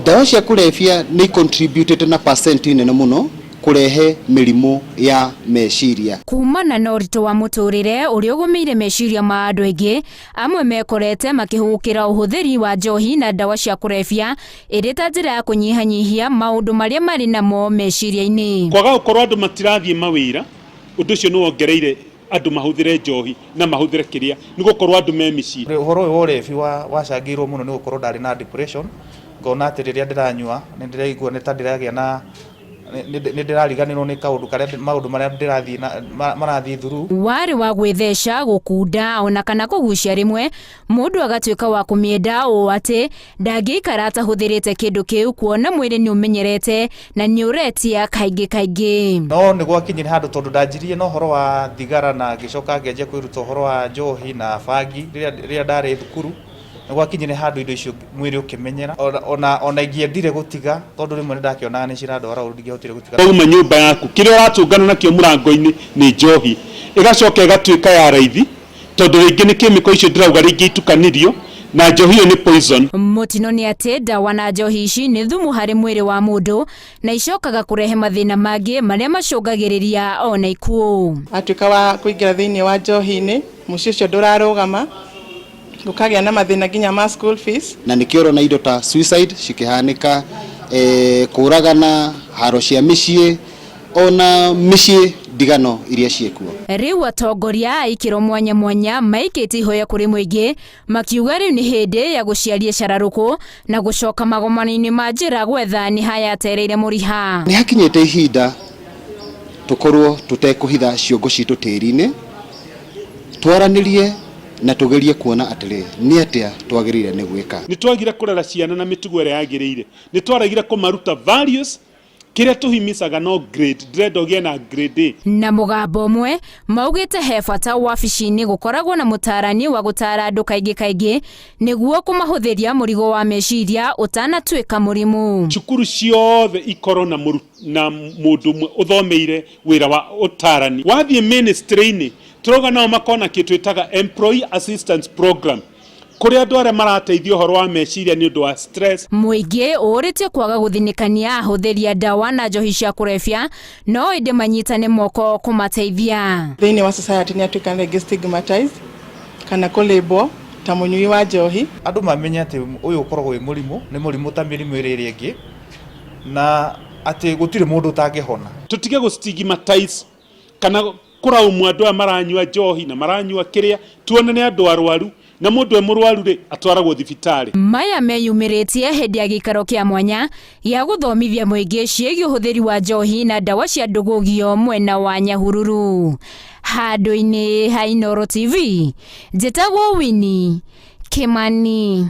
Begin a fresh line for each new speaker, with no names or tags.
Ndawa cia kũrebia nĩ contributĩte na percent nene mũno kũrehe mĩrimũ ya meciria.
Kumana na ũritũ wa mũtũrĩre ũrĩa ũgũmĩire meciria ma andũ aingĩ, amwe mekorete makĩhũgũkĩra ũhũthĩri wa njohi na ndawa cia kũrebia ĩrĩ ta njĩra ya kũnyihanyihia maũndũ marĩa marĩ namo meciria-inĩ.
Kwaga gũkorwo andũ matirathiĩ mawĩra, ũndũ ũcio nĩ wongereire andũ mahũthĩre njohi na mahũthĩre kĩrĩa, nĩ gũkorwo andũ me mĩciĩ.
Ũhoro ũyũ wa ũrebi wacangĩirwo mũno nĩ gũkorwo ndarĩ na depression, ngona atĩ rĩrĩa ndĩranyua nĩ ndĩraigua nĩ ta ndĩragĩa na nĩ ndĩrariganĩrwo nĩ kaũndũ karĩa maũndũ marĩa ndĩrathiĩ marathiĩ through.
Warĩ wa gwĩtheca, gũkunda ona kana kũgucia rĩmwe, mũndũ agatuĩka wa kũmĩenda ũũ atĩ ndangĩikara atahũthĩrĩte kĩndũ kĩu kuona mwĩrĩ nĩ ũmenyerete na nĩ ũretia kaingĩ kaingĩ.
No nĩ gwakinyire handũ tondũ ndanjirie na ũhoro wa thigara na ngĩcoka ngĩanjia kwĩruta ũhoro wa njohi na bangi rĩrĩa ndarĩ thukuru, nĩ gwakinyire handũ indo icio mwĩrĩ ũkĩmenyera ona ingĩendire gũtiga tondũ rĩmwe nĩ ndakĩonaga nĩ cirandwara ũru ndingĩahotire gũtiga.
Wauma nyũmba yaku kĩrĩa ũratũngana nakĩo mũrango-inĩ nĩ njohi, ĩgacoka ĩgatuĩka ya raithi tondũ rĩngĩ nĩ kĩmĩko icio ndĩrauga rĩngĩ itukanirio na njohi ĩyo nĩ poison.
Mũtino nĩ atĩ ndawa na njohi ici nĩ thumu harĩ mwĩrĩ wa mũndũ na icokaga kũrehe mathĩna mangĩ marĩa macũngagĩrĩria ona ikuũ.
Atuĩka wa kũingĩra thĩinĩ wa njohi-inĩ, mũciĩ ũcio ndũrarũgama, gũkagĩa na mathĩna nginya ma school fees.
Na nĩkĩo ũrona indo ta suicide cikĩhanĩka, kũragana, haro cia mĩciĩ, ona mĩciĩ ndigano iria ciĩkuo.
Rĩu atongoria a ikĩro mwanya mwanya maikĩtie ihoya kũrĩ mũingĩ makiuga rĩu nĩ hĩndĩ ya gũciaria cararũkũ na gũcoka magomano-inĩ ma njĩra gwetha nĩ haya atereire mũriha.
Nĩ hakinyĩte ihinda tũkorwo tũtekũhitha ciongo citũ tĩri-inĩ, twaranĩrie na tũgerie kuona atĩrĩ, nĩ atĩa twagĩrĩire nĩ gwĩka.
Nĩ twagire kũrera ciana na mĩtugo ĩrĩa yagĩrĩire, nĩ twaregire kũmaruta values, kĩrĩa tũhimicaga no grade, ndĩrenda ũgĩe na grade A.
Na mũgambo ũmwe maugĩte he bata wabici-inĩ gũkoragwo na mũtaarani wa gũtaara andũ kaingĩ kaingĩ nĩguo kũmahũthĩria mũrigo wa meciria ũtanatuĩka mũrimũ.
Cukuru ciothe ikorwo na na mũndũ ũmwe ũthomeire wĩra wa ũtaarani. Wathiĩ ministry-inĩ tũrauga nao makorwo na kĩndũ twĩtaga employee assistance program, kũrĩa andũ arĩa marateithio ũhoro wa meciria nĩ ũndũ wa stress.
Mũingĩ ũrĩtio kwaga gũthinĩkania ahũthĩri a ndawa na njohi cia kũrebia, no ĩndĩ manyitane moko kũmateithia.
Thĩinĩ wa society nĩ atuĩka rĩngĩ stigmatized kana kũ-label ta mũnyui wa njohi.
Andũ mamenye atĩ ũyũ ũkoragwo wĩ mũrimũ, nĩ mũrimũ ta mĩrimũ ĩrĩa ĩrĩa ĩngĩ, na atĩ gũtirĩ mũndũ ũtangĩhona.
Tũtige gũ stigmatize kana kũraumu andũ aya maranyua njohi na maranyua kĩrĩa, tuone nĩ andũ arwaru, na mũndũ e mũrwaru rĩ, atwaragwo thibitarĩ.
Maya meyumĩrĩtie hĩndĩ ya gĩikaro kĩa mwanya gĩa gũthomithia mũingĩ ciĩgiĩ ũhũthĩri wa njohi na ndawa cia ndũgũgio mwena wa Nyahururu. Handũ-inĩ ha Inooro TV, njĩtagwo Winnie Kimani.